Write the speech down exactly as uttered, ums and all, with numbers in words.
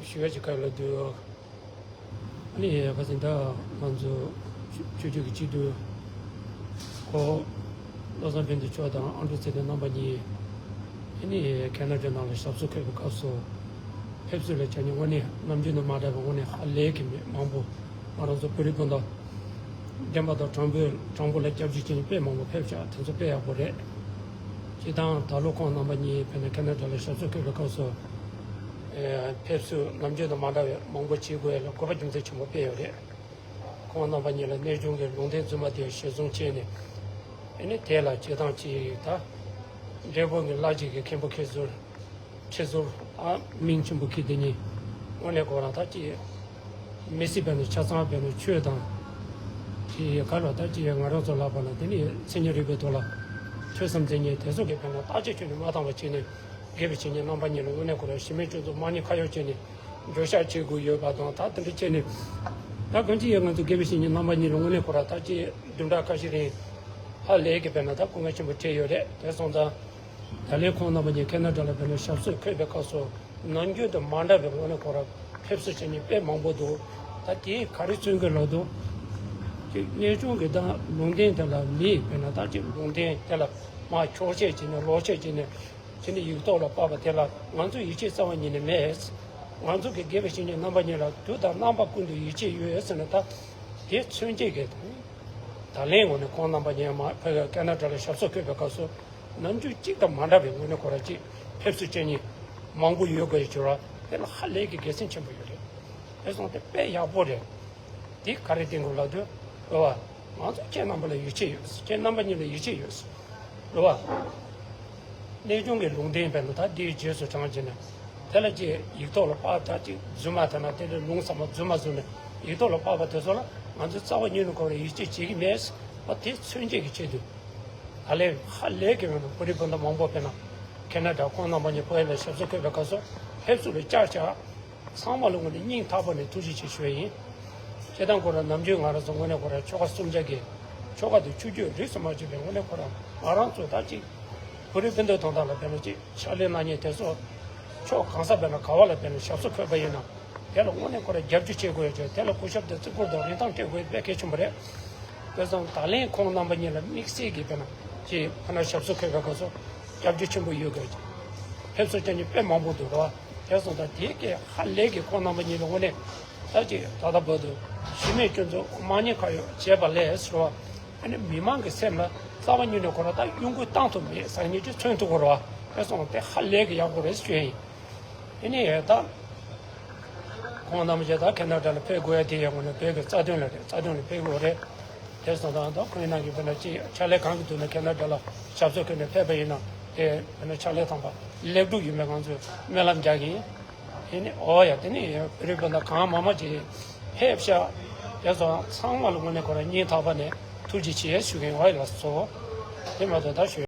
ཞུ་བ་ཅིག་ག་ལ་འདུག་ཨ་ནི་ཁ་སང་ད་ང་ཚོ་ཆོས་ཆོས་ཀྱི་སྤྱི་འཐུས་ཁོ་བློ་བཟང་ཕན་བདེ་མཆོག་དང་ཨ་འབྲུག་ཚེ་བརྟན་རྣམ་པ་གཉིས་ཨ་ནི་ཁེ་ན་ཌ་ནང་ལ་ཞབས་སོར་འཁོད་པའི་སྐབས་སུ་ཕེབས་བསུ་ལ་བཅར་ནས་དངོས་གནས་ནམ་རྒྱུན་དང་མ་འདྲ་བའི་དངོས་གནས་ཧ་ལས་ཀྱི་མེད་མང་པོ་ང་རང་ཚོ་བོད་རིགས་སྤུན་ཟླ་འགྲན་པ་དང་དྲང་པོའི་དྲང་པོ་ལ་སྐྱབས་བཅོལ་ཅན་དཔེ་མང་པོ་ཕེབས་ཤག་དེ་ཚོ་དཔེ་ཡག་པོ་རེད། སྤྱིར་བཏང་ད་ལོ་ཁོང་རྣམ་པ་གཉིས་ཕེབས་ནས་ཁེ་ན་ཌ་ལ་ཞབས་སོར་འཁོད་པའི་སྐབས་སུ་ཨེ་ཕེབས་བསུ་ནམ་རྒྱུན་དང་མ་འདྲ་བའི་མང་པོ་བྱེད་དགོས་ཡ་ལ་དགོས་པ་རྒྱུ་མཚན་ཆེན་པོ་དཔེ་ཡོད་རེད། ཁོང་རྣམ་པ་གཉིས་ལ་གནས་ཆུང་གི་ལུང་བསྟན་རྫུན་མ་དེ་གཞིར་བཟུང་བྱས་ནས་ཨེ་ནི་དེ་ལ་སྤྱིར་བཏང་ཅིག་ད་འབྲས་སྤུངས་ཀྱི་བླ་གཅིག་གི་མཁན་པོ་མཁན་ཟུར། ཁྲི་ཟུར་ཨ་མིང་ཆེན་པོ་ཁྱེད་དེ་ཉིད་དངོས་གནས་ཁོ་རང་ད་ཅི་མི་སྲིད་པའི་ནི་ཆ་ཚང་བའི་ནི་ཆོས་དང་དེ་ག་ལ་ད་ཅི་ང་རང་ཚོ་ལབ་པ་ན་དེ་ནི་མཚན་ཉིད་རིག་པའི་ཐོག་ལ་ཐོས་བསམ་མཛད་མཁན་དེ་ཚོ་གི་ཕན་ན་བརྟག་དཔྱད་ཁྱོན་ནས་མ་བཏང་བ་བྱས་ནས་དགེ་བའི་བཤེས་གཉེན་རྣམ་པ་གཉིས་ལ་དངོས་གནས་ཁོ་རང་གཞི་མེད་སྤྱོད་འཛུགས་དམག་ཉེས་ཁ་གཡོགས་བྱས་ནས་འགྱོད་བཤགས་བྱེད་དགོས་ཡོད་པ་དང་ད་དེ་འདྲ་བྱས་ནས་ད་གང་ཅི་ཡང་ང་ཚོ་དགེ་བའི་བཤེས་གཉེན་རྣམ་པ་གཉིས་ལ་དངོས་གནས་ཁོ་རང་ད་ཅི་བདུན་ཕྲག་ཁ་ཤས་རིང་ཧ་ལས་ཀྱི་ཕན་ན་ད་སྐུ་ངལ་ཆེན་པོ་འཕྲད་ཡོད་རེད། དེ་སོང་ཙང་། ད་ལན་ཁོང་རྣམ་པ་གཉིས་ཁེ་ན་ཌ་ལ་ཕེབས་ནས་ཞབས་སོར་འཁོད་པའི་སྐབས་སུ་ནམ་རྒྱུན་དང་མ་འདྲ་བའི་ངོས་ནས་ཁོ་རང་ཕེབས་བསུ་བྱེད་མཁན་དཔེ་མང་པོ་འདུག་ད་དེས་ག་རེ་མཚོན་གྱི་ལབ་འདུག་གནས་ཆུང་གི་ད་ལུང་བསྟན་དེ་ལ་མིས་དཔེར་ན་ད་ཅིག་ལུང་བསྟན་དེ་ལ་མར་འཁྱོག་བཤད་བྱས་ནས་ལོག་བཤད་བྱས་ནས་དེ་ནས་ཡིག་ཐོག་ལ་ཕབ་པ་དེ་ལ་ང་ཚོས་ཡིད་ཆེས་རྩ་བ་ཉིད་ནས་མེད། ང་ཚོ་གི་དགེ་བའི་བཤེས་གཉེན་རྣམ་པ་གཉིས་ལ་དུས་དང་རྣམ་པ་ཀུན་ཏུ་ཡིད་ཆེས་ཡོད་ཟེར་ནས་ད་དེ་མཚོན་བྱེད་ཀྱི་ད་ལན་ངོས་ནས་ཁོང་རྣམ་པ་གཉིས་མར་ཕ་གི་ཁེ་ན་ཌ་ལ་ཞབས་སོར་འཁོད་པའི་སྐབས་སུ། ནམ་རྒྱུན་གཅིག་དང་མ་འདྲ་བའི་ངོས་ནས་ཁོ་རང་གཅིག་ཕེབས་བསུ་བྱེད་མཁན་མང་པོ་ཡོད་དགོས་ཀྱི་འབྱོར་བ་དེ་ལ་ཧ་ལས་ཀྱི་དགེ་མཚན་ཆེན་པོ་ཡོད་རེད། དེ་སོང་སྟེ་དཔེ་ཡག་པོ་རེད། དེ་ག་རེ་བསྟན་དགོས་ལབ་དུས་རེད་བ། ང་ཚོ་ཁྱེད་རྣམ་པ་ལ་ཡིད་ཆེས་ཡོད། ཁྱེད་རྣམ་པ་གཉིས་ལ་ཡིད་ཆེས་ཡོད། རེད་བ། གནས་ཆུང་གི་ལུང་བསྟན་བས་ན་ད་དེའི་རྗེས་སུ་འབྲང་བྱས་ནས་དེ་ལ་ཅིག་ཡིག་ཐོག་ལ་ཕབ་ད་ཅིག་རྫུན་མ་དེ་ན་དེ་ལས་ལུང་ཚང་མ་རྫུན་མ་བཟོས་ནས་ཡིག་ཐོག་ལ་ཕབ་པ་དེ་ཚོ་ལ་ང་ཚོ་རྩ་བ་ཉིད་ནས་ཁོ་རང་ཡིད་ཆེས་བྱེད་ཀྱི་མེད། ཨ་དེ་མཚོན་བྱེད་ཀྱི་ཆེད་དུ། ད་ལན་ཧ་ལས་ཀྱི་ཡོད་ན་བོད་རིགས་སྤུན་ཟླ་མང་པོ་དཔེར་ན་ཁེ་ན་ཌ་ཁོང་རྣམ་པ་གཉིས་ཕ་གི་ལ་ཞབས་སོར་འཁོད་པའི་སྐབས་སུ་ཕེབས་བསུ་ལ་བཅར་བཅར། ཚང་མ་ལ་དངོས་ནས་སྙིང་ཐག་པ་ནས་ཐུགས་རྗེ་ཆེ་ཞུ་བ་ཡིན། སྤྱིར་བཏང་ཁོ་རང་ནམ་རྒྱུན་ང་རང་ཚོ་དངོས་གནས་ཁོ་རང་ཆོལ་ཁ་གསུམ་ཆ་གི་ཆོལ་ཁ་དང་ཆོས་བརྒྱུད་རིས་སུ་མ་ཆད་པའི་དངོས་གནས་ཁོ་རང་ང་རང་ཚོ་ད་ཅིག་བོད་རིགས་སྤུན་ཟླ་དོན་དག་ལ་དཔེར་ན་ཅིག་ཕྱག་ལས་གནང་མཁན་དེ་ཚོ་ཕྱོགས་གང་ས་དཔེར་ན་ག་བ་ལ་དཔེར་ན་ཞབས་སོར་འཁོད་པ་ཡིན་ན། དེ་ལ་དངོས་གནས་ཁོ་རང་རྒྱབ་སྐྱོར་བྱེད་དགོས་ཡོད་ཅེས་དེ་ལ་གུས་ཞབས་དང་བརྩི་བཀུར་དང་རིན་ཐང་སྤྲད་དགོས་དཔེ་གལ་ཆེན་པོ་རེད། དེ་སོང་ད་ལན་ཁོང་རྣམ་པ་གཉིས་ལ་དམིགས་བསལ་གྱིས་དཔེར་ན་ཅིག་ཕ་ན་ཞབས་སོར་འཁོད་པའི་སྐབས་སུ་རྒྱབ་སྐྱོར་ཆེན་པོ་ཡོད་དགོས་ཅེས་ཕེབས་བསུ་བྱ་མཁན་དཔེ་མང་པོ་འདུག་ར། དེ་སོང་ད་དེའི་སྐད་ཧ་ལས་ཀྱིས་ཁོང་རྣམ་པ་གཉིས་ལ་དངོས་གནས་ད་ཅིག་ད་ལྟ་བར་དུ་གཞི་མེད་སྐྱོན་འཛུགས་དམག་ཉེས་ཁ་གཡོགས་བྱས་པ་ལས་ཟེར་བ། ཨ་ནི་མི་མང་གི་སེམས་ལ་རྩ་བ་ཉིད་ནས་ཁོ་རང་ད་གཡོ་འགུལ་བཏང་ཐུབ་མེད་ཟེར་མཁན་ཅིག་མཚོན་ཐུབ་ཀྱི་རེད་བ། དེ་སོང་དེ་ཧ་ལས་ཀྱི་ཡག་པོ་རེད་ཞུ་ཡ་ཡིན། དེ་ནས་ད་ཁོང་རྣམ་པ་ཅིག་ད་ཁེ་ན་ཌ་ལ་ཕེབས་དགོས་ཡ་དེ་ཡང་ངོ་ནས་བོད་ཀྱི་རྩ་དོན་ལ་རེད། རྩ་དོན་ལ་ཕེབས་དགོས་རེད། དེ་སོང་ཙང་ད་ཁོང་ཡིན་ན་གི་དཔེར་ན་ཅིག་ཕྱག་ལས་གང་གི་དུས་ན་ཁེ་ན་ཌ་ལ་ཞབས་སོར་འཁོད་ནས་ཕེབས་པ་ཡིན་ན་དེ་དཔེར་ན་ཕྱག་ལས་དང་པ་ལེགས་གྲུབ་ཡོང་བའི་ང་ཚོས་སྨོན་ལམ་རྒྱག་གི་ཡིན། དེ་ནི་འོ་ཡ་དེ་ནི་བོད་རིགས་སྤུན་ཟླ་གང་མང་མང་ཅིག་ཕེབས་ཤག་དེ་སོང་ཚང་མ་ལ་དངོས་གནས་ཁོ་རང་སྙིང་ཐག་པ་ནས་ཐུགས་རྗེ་ཆེ་ཞུ་གི་ཡིན། འོ་ཡ་ལགས་སོ། དེ་མ་གཏོགས་ད་ཞུ།